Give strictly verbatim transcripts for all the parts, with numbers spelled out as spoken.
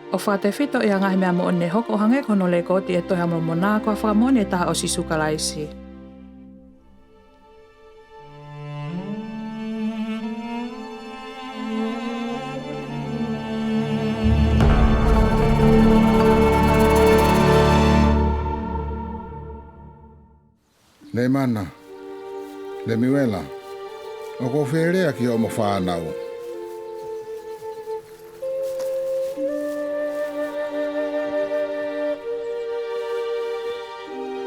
ʻOku fakatefito ʻi he ngaahi meʻa moʻoni ne hoko ʻo hangē ko hono lekooti ʻi he Tohi ʻa Molomoná, ko ha fakamoʻoni ʻe taha ʻo Sīsū Kalaisi. Leimana, Lemiuela, ʻoku ou fie lea ki hoʻomo fānaú.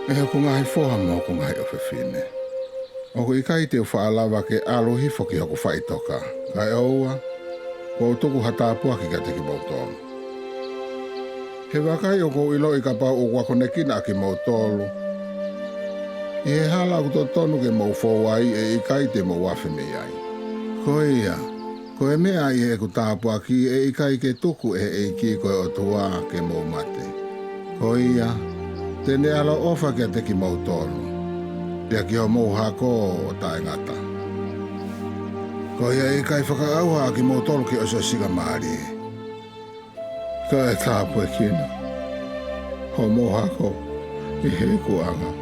ʻE hoku ngaahi foha mo hoku ngaahi ʻofefine, ʻoku ʻikai te u faʻa lava ke ʻalu hifo ki hoku faʻitoká, kae ʻoua, kuó u tuku ha tāpuaki kiate kimoutolu. He vakai, ʻoku ou ʻiloʻi kapau ʻoku akonekina ʻa kimoutolu ʻi he hala ʻoku totonu ke mou fou aí, ʻe ʻikai te mou afe mei ai. Ko ia, ko e meʻa ʻi heʻeku tāpuakí ʻe ʻikai ke tuku ʻe he ʻEiki ko e ʻOtuá ke mou mate. Ko ia, te ne ʻaloʻofa kiate kimoutolu, pea ki homou hakó ʻo taʻengata. Ko ia, ʻe ʻikai fakaʻauha ʻa kimoutolu ki he ʻosiʻosingamālié, kae tāpuekina homou hakó ʻi he ikuʻangá.